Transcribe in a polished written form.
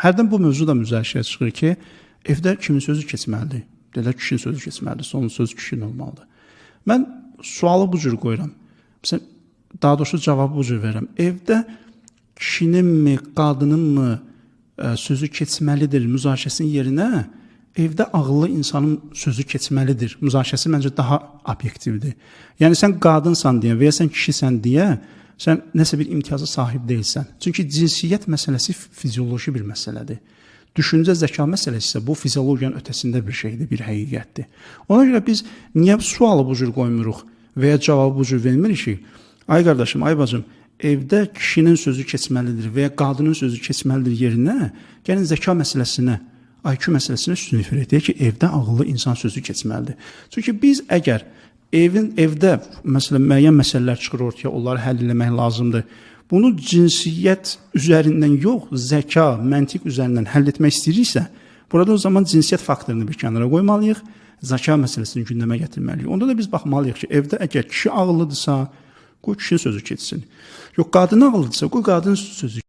Hərdən bu mövzu da müzakirəyə çıxır ki, evdə kimin sözü keçməlidir? Deyirlər kişinin sözü keçməlidir, son söz kişinin olmalıdır. Mən sualı bu cür qoyuram. Məsələn, daha doğrusu cavabı bu cür verirəm. Evdə kişininmi, qadınınmı sözü keçməlidir müzakirəsinin yerinə evdə ağıllı insanın sözü keçməlidir müzakirəsi məncə daha obyektivdir. Yəni sən qadınsan deyə və ya sən kişisən deyə sən nəsə bir imtiyaza sahib deyilsən. Çünki cinsiyyət məsələsi fizioloji bir məsələdir. Düşüncə, zəka məsələsi isə bu fiziologiyanın ötəsində bir şeydir, bir həqiqətdir. Ona görə biz niyə sualı bu cür qoymuruq və ya cavabı bu cür vermirik ki, ay qardaşım, ay bacım, evdə kişinin sözü keçməlidir və ya qadının sözü keçməlidir yerinə gəlin zəka məsələsinə, IQ məsələsinə üstünlük verək. Deyək ki, evdə ağıllı insan sözü keçməlidir. Çünki biz əgər evdə məsələn müəyyən məsələlər çıxır ortaya, onları həll etmək lazımdır. Bunu cinsiyyət üzərindən yox, zəka, məntiq üzərindən həll etmək istəyiriksə, burada o zaman cinsiyyət faktorunu bir kənara qoymalıyıq, zəka məsələsini gündəmə gətirməliyik. Onda da biz baxmalıyıq ki, evdə əgər kişi ağıllıdırsa, qoy kişinin sözü keçsin. Yox, qadın ağıllıdırsa, qoy qadın sözü